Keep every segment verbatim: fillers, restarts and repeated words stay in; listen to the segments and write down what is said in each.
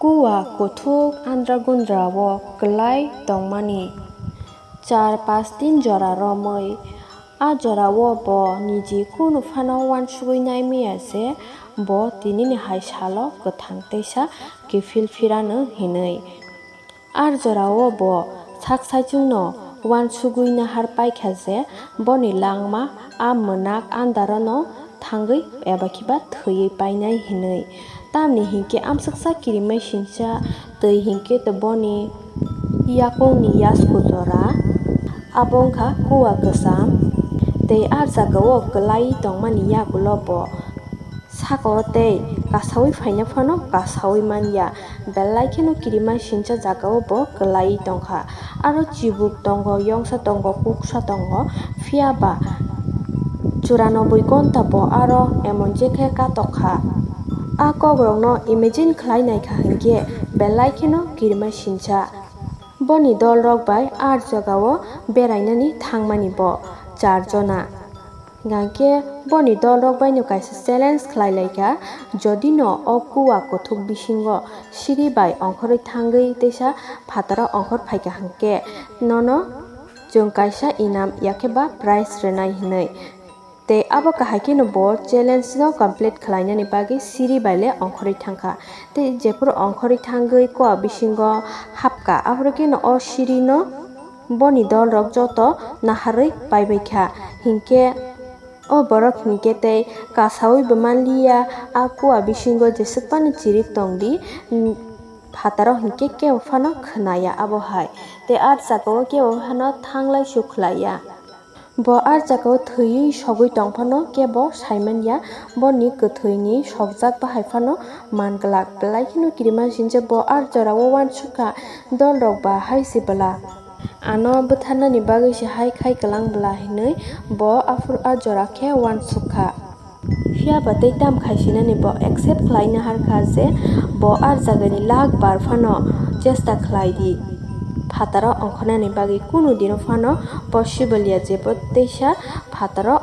Kua kuthuk andra gundra o kwlai tongmani char pas din jora romwi, a jora o bo niji kunu phano uansugwi naimaya je bo tinini hai salo kwthang teisa kiphil phirano hinwi. A jora o bo sak saichungno uansugwi nahar paikha je boni langma a mwnak andarono thangwi eba khiba thwiwi painai hinwi. Tamni hinkhe amsuksa kirimai sincha twi hinkhe to boni yakungni yasku jora, abo wngkha kua kwcham. Tei a jagao kwlaiwi tongmani yagulo bo sakao tei kasawi phaina phano kasawi manya, belai kheno kirima sincha jagao bo kwlaiwi tongkha. Aro chibuk tongo, yongsa tongo, kuksa tongo, phiya ba churanobwi gonta bo aro emon jekhe katok kha. A kokrokno imagine khlai naikha hinkhe belai kheno kirima sincha. Boni dolrok bai a jagao berainani thangmani bo char jona. Hingkhe boni dolrok baino kaisa challenge khlai laikha, jodi no o kua kuthuk bisingo siri bai ongkhorwi thangwi teisa phataro ongkhor phaikha hinkhe nono chwng kaisa inam yakhe ba prize rwnai hinwi. Tei abo kahai kheno bo challenge no complete khlainani bagwi siri bai le ongkhorwi thangkha. Tei jephuru ongkhorwi thangwi kua bisingo hapkha, aphuru kheno o siri no boni dolrok joto naharwi paibaikha. Hinkhe o borok hinkhe tei kasawi bo manliya, a kua bisingo jeswk phano chirik tongdi, phataro hinkhe kebo phano khwnaya abo hai. Tei a jagao kebo phano thanglai su khlaiya. Bo a jagao thwiwi sogwi tong phano kebo saimanya, boni kwthwini sokjak bahai phano man glak. Belai kheno kirima sincha bo a jorao uansukha, dolrok ba hai se bwla. Ano bwtharnani bagwi se hai khai kwlang bwla hinwi bo aphuru a jora khe uansukha. Phiya ba tei tam khai sinani bo accept khlai naharkha je bo a jagani lakbar phano chesta khlai di. Phataro ongkhornani bagwi kunu dino phano possible ya je bo teisa phataro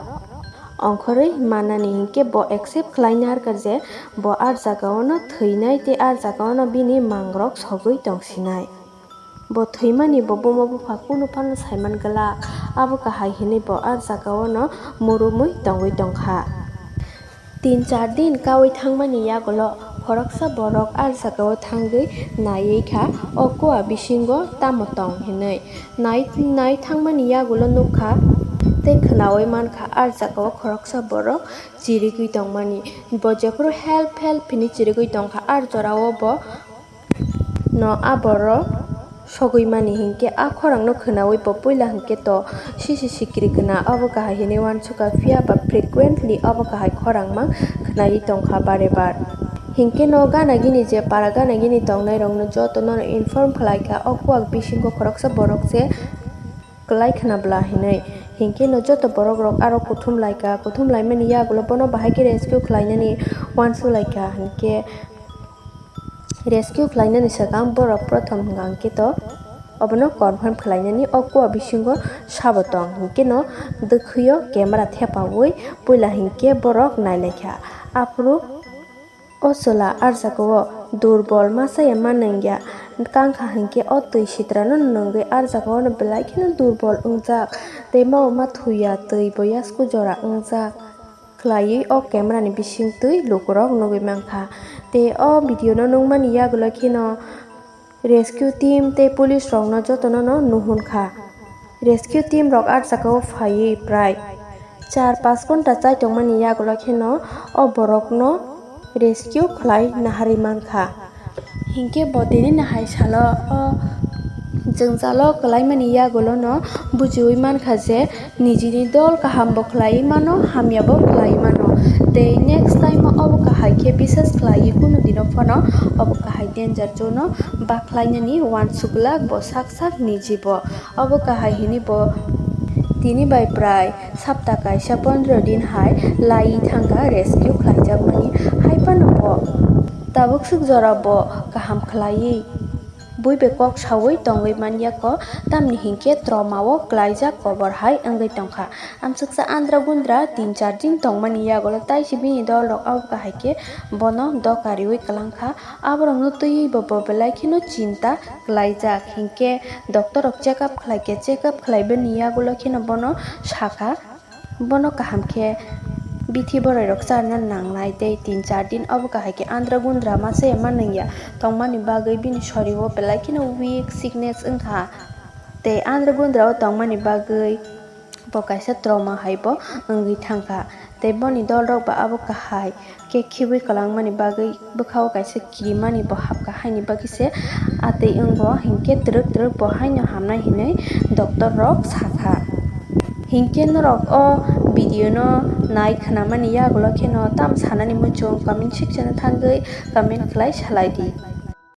ongkhorwi mannani hinkhe bo accept khlai naharkha je bo a jagaono thwinai tei a jagaono bini mangrok sogwi tongsinai. Bo thwimani bo buma bupha kunu phano saiman glak, abo kahai hinwi bo a jagaono murumwi tongwi tongkha. Tin char din kaui thangmani yagulo khoroksa borok a jagao thangwi naiwi kha, o kua bisingo tamo tong hinwi. Nai, nai thangmani yagulo nukha tei khwnaui mankha a jagao khoroksa borok chirigwi tongmani. Bo jephuru help help hinwi chirigwi tongkha, a jorao bo no a borok sogwi mani hinkhe a khorangno khwnaui bo puila hinkhe to sisi sikiri khwna abo kahai hinwi uansukha, phiya ba frequently abo kahai khorang mang khwnaiwi tongkha bare bar. Hinkhe no gana gini je para gana gini tongnairokno jotono inform khlaikha o kuak bisingo khoroksa borok se kwlai khwna bwla hinwi. Hinkhe no joto borok rok aro kuthum laikha, kuthum laimani yagulo bono bahai khe rescue khlainani uansuk laikha hinkhe. Rescue khlainani swkang borok prothom hwnkha hwnkhe to obono confirm khlainani o kua bisingo sabo tong, hinkhe no dwkhwio camera thepaui puila hinkhe borok nailaikha. Aphuru o chwla a jagao durbol masa ya ma nangya, kangkha hinkhe o twi sitrano nungwi a jagao no belai kheno durbol wngjak, tei ma o ma thuya twi bo yasku jora wngjak. Khlaiwi o camera ni bisingtwi lukurok nugwi mankha. Tei o video no nukmani yagulo kheno rescue team tei police rokno jotono no nuhunkha. Rescue team rok a jagao phaiwi prai char panch ghonta chai tongmani yagulo kheno o borokno rescue khlai naharwi mankha. Hinkhe bo tini nahai salo o jwngjalo kwlaimani yagulono bujiui mankha je nijini dol kaham bo khlaiwi mano, hamya bo khlaiwi mano. Tei next time o obo kahai khe bises khlaiwi kunu dino phano obo kahai danger zone o bakhlainani uansuk glak bo sak sak niji bo. Obo kahai hinwi bo tini bai prai sapta kaisa pondro din hai laiwi thangkha rescue khlaijakmani. Haiphano bo tabukswk jora bo kaham khlaiwi Bui bai kok saui tongwi man ya kho, tamni hinkhe trauma o klaijak kobor hai wngwi tongkha. Amsuksa andra gundra tin char din tongmani yagulo taisi bini dolrok abo kahai khe bono doka riui kwlangkha. Aborokno twiwi bo bo belai kheno chinta klaijak, hinkhe doctor rok check up khlaikhe, check up khlaibani yagulo kheno bono sakha, bono kaham khe bithi boroi rok charna nangnai tei tin char din obo kahai khe andra gundra masa ya manwngya tongmani bagwi bini sorio belai kheno weak sickness wngkha tei andra gundra o tongmani bagwi bo kaisa trauma hai bo wngwi thangkha tei boni dolrok ba abo kahai khe khiui kwlangmani bagwi bwkhao kaisa kirimani bo hapkha, haini bagwi se atwi wngo, hinkhe twrwk twrwk bo haino hamnai hinwi doctor rok sakha. Hinkhe norok o video no nai khnamani yagulo kheno tam sanani muchung comment section o thangwi comment khlai salai di.